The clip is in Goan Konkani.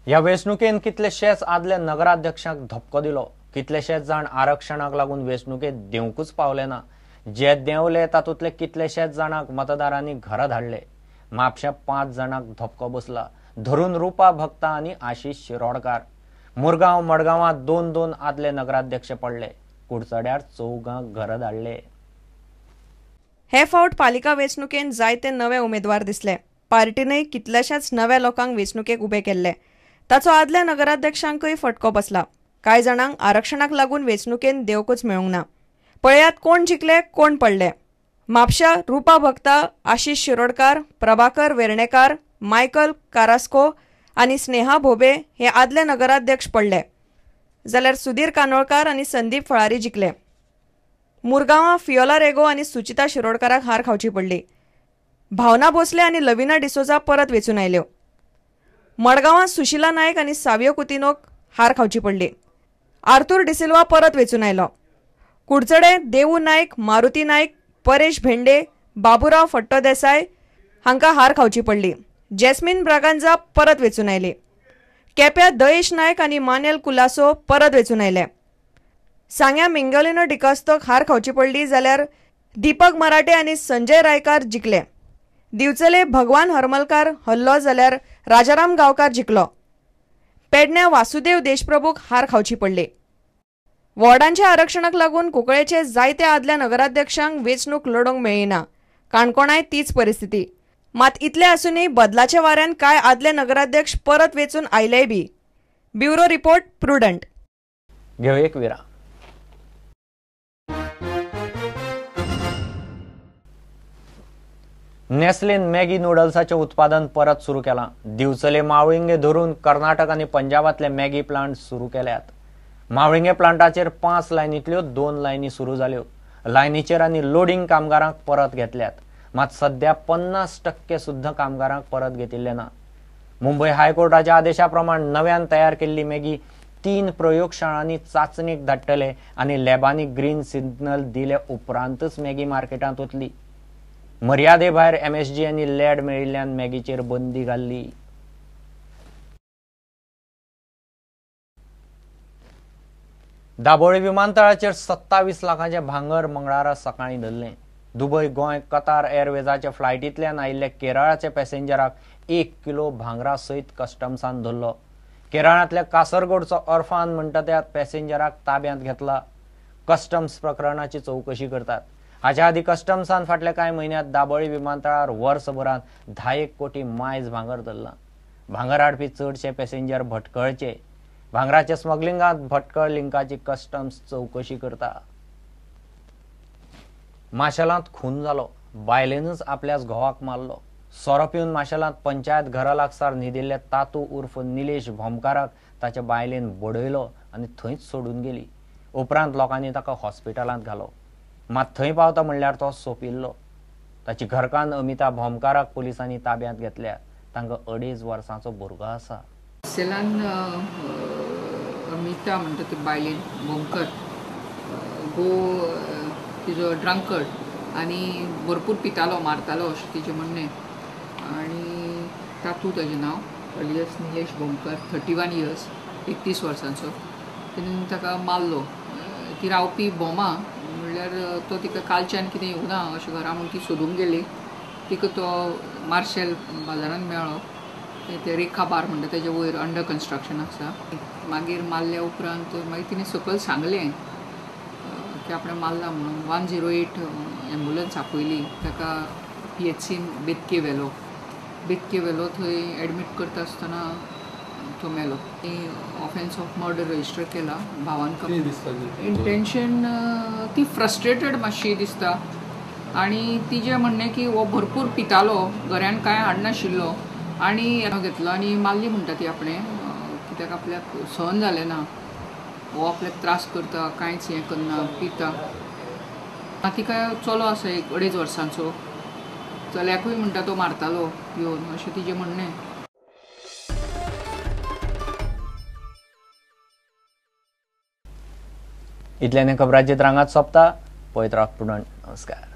ह्या वेंचणुकेन कितलेशेच आदले नगराध्यक्षांक धपको दिलो. कितलेशेच जाण आरक्षणाक लागून वेंचणुकेत देवंकूच पावले ना. जे देंवले तातूंतले कितलेशेच जाणांक मतदारांनी घरा धाडले. म्हापश्यां 5 जाणांक धपको बसला, धरून रुपा भक्ता आनी आशिष शिरोडकार. मुरगांव मडगांवांत 2-2 आदले नगराध्यक्ष पडले. कुडचड्यार 4 घरा धाडले. हे फावट पालिका वेंचणुकेन जायते नवे उमेदवार दिसले. पार्टीनय कितल्याशाच नव्या लोकांक वेंचणुकेक उबे केल्ले. ताचो आदल्या नगराध्यक्षांकय फटको बसला. कांय जाणांक आरक्षणाक लागून वेंचणुकेन देवकूच मेळूंक ना. पळयात कोण जिखले कोण पडले. म्हापशा रुपा भक्ता, आशिष शिरोडकार, प्रभाकर वेर्णेकार, मायकल कारास्को आनी स्नेहा भोबे हे आदले नगराध्यक्ष पडले, जाल्यार सुधीर कानोळकार आनी संदीप फळारी जिखले. मुरगांवां फियोला रेगो आनी सुचिता शिरोडकाराक हार खावची पडली. भावना भोसले आनी लविना डिसोजा परत वेंचून आयल्यो. मडगांवां सुशिला नायक आनी सावियो कुतिनोक हार खावची पडली. आर्थूर डिसिल्वा परत वेंचून आयलो. कुडचडे देवू नायक, मारुती नायक, परेश भेंडे, बाबुराव फट्टो देसाय हांकां हार खावची पडली. जॅस्मिन ब्रागांजा परत वेंचून आयली. केप्या दयेश नायक आनी मानेल कुलासो परत वेंचून आयले. सांग्या मिंगोलिनो डिकास्तोक हार खावची पडली, जाल्यार दीपक मराठे आनी संजय रायकार जिखले. दिवचले भगवान हरमलकार हल्लो, जाल्यार राजाराम गांवकार जिखलो. पेडण्या वासुदेव देशप्रभूक हार खावची पडली. वॉर्डांच्या आरक्षणाक लागून कुंकळेचे जायते आदल्या नगराध्यक्षांक वेंचणूक लडोवंक मेळ्ळी ना. काणकोणाय तीच परिस्थिती. मात इतले आसूनय बदलाच्या वाऱ्यान कांय आदले नगराध्यक्ष परत वेंचून आयलेय बी. Bureau report, Prudent. घेऊ एक विराम. नेस्लेन मॅगी नूडल्साचें उत्पादन परत सुरू केलां. दिवचले मावळिंगे धरून कर्नाटक आनी पंजाबांतले मॅगी प्लांट सुरू केल्यात. मावळिंगे प्लांटाचेर 5 लायनींतल्यो 2 लायनी सुरू जाल्यो. लायनीचेर आनी लोडींग कामगारांक परत घेतल्यात, मात सध्या 50% सुद्दां कामगारांक परत घेतिल्ले ना. मुंबय हायकोर्टाच्या आदेशा प्रमाण नव्यान तयार केल्ली मॅगी 3 प्रयोगशाळांनी चाचणीक धाडटले आनी लॅबांनी ग्रीन सिग्नल दिले उपरांतच मॅगी मार्केटांत वतली. मर्यादे भायर MSG आनी लेड मेळिल्ल्यान मॅगीचेर बंदी घाल्ली. दाबोळी विमानतळाचेर 27 लाखांचें भांगर मंगळारा सकाळीं धरलें. दुबय गोंय कतार एअरवेजाच्या फ्लायटींतल्यान आयिल्ल्या केरळाच्या पॅसेंजराक 1 किलो भांगरा सयत कस्टम्सान धरलो. केरळांतल्या कासरगोडचो अर्फान म्हणटा त्या पॅसेंजराक ताब्यांत घेतला. कस्टम्स प्रकरणाची चवकशी करतात. हाच्या आदीं कस्टम्सान फाटल्या कांय म्हयन्यांत दाबोळी विमानतळार वर्सभरांत 10 कोटी मायज भांगर धरलां. भांगर हाडपी चडशे पॅसेंजर भटकळचे. भांगराच्या स्मगलिंगांत भटकळ लिंकाची कस्टम्स चवकशी करता. माशेलांत खून जालो. बायलेनच आपल्याच घोवाक मारलो. सोरो पिवन माशेलांत पंचायत घरा लागसार न्हिदिल्ले तातू उर्फ निलेश भोमकाराक ताच्या बायलेन बडयलो आनी थंयच सोडून गेली. उपरांत लोकांनी ताका हॉस्पिटलांत घालो. मात थंय पावता म्हणल्यार तो सोंपिल्लो. ताची घरकान्न अमिता भोमकाराक पुलिसांनी ताब्यांत घेतल्या. तांकां 2.5 वर्सांचो भुरगो आसा. माशेलान अमिता म्हणटा ती बायलेन भोमकर गो तिजो ड्रंकर्ड आनी भरपूर पितालो, मारतालो अशें तिजें म्हणणें. आनी तातू ताजें नांव, अलियस निलेश भोमकर, 31 इयर्स, 31 वर्सांचो. तेणें ताका मारलो. ती रावपी भोमा म्हणल्यार तो तिका कालच्यान कितें येवना अशें घरा म्हूण ती सोदूंक गेली. तिका तो मार्शेल बाजारांत मेळ्ळो. ते रेखा बार म्हणटा तेजे वयर अंडर कन्स्ट्रक्शन आसा. मागीर मारल्या उपरांत मागीर तिणें सकयल सांगलें की आपणें मारला म्हणून. 108 एम्बुलन्स आपयली. ताका PHCन बेतके व्हेलो. बेतके व्हेलो, थंय एडमीट करता आसतना तो मेलो. ऑफेन्स ऑफ मर्डर रजिस्टर केला भावान. इंटेन्शन ती फ्रस्ट्रेटेड मातशी दिसता. आनी तिजें म्हणणें की हो भरपूर पितालो, घरान कांय हाडनाशिल्लो आनी घेतलो आनी मारली म्हणटा ती आपणें, कित्याक आपल्याक सहन जालें ना, हो आपल्याक त्रास करता, कांयच हें करना, पिता. तिका चलो आसा एक 2.5 वर्सांचो. चल्याकूय म्हणटा तो मारतालो येवन, अशें तिजें म्हणणें. इतल्यान खबरांची रांगात सोंपता. पळयत राव प्रुडंट. नमस्कार.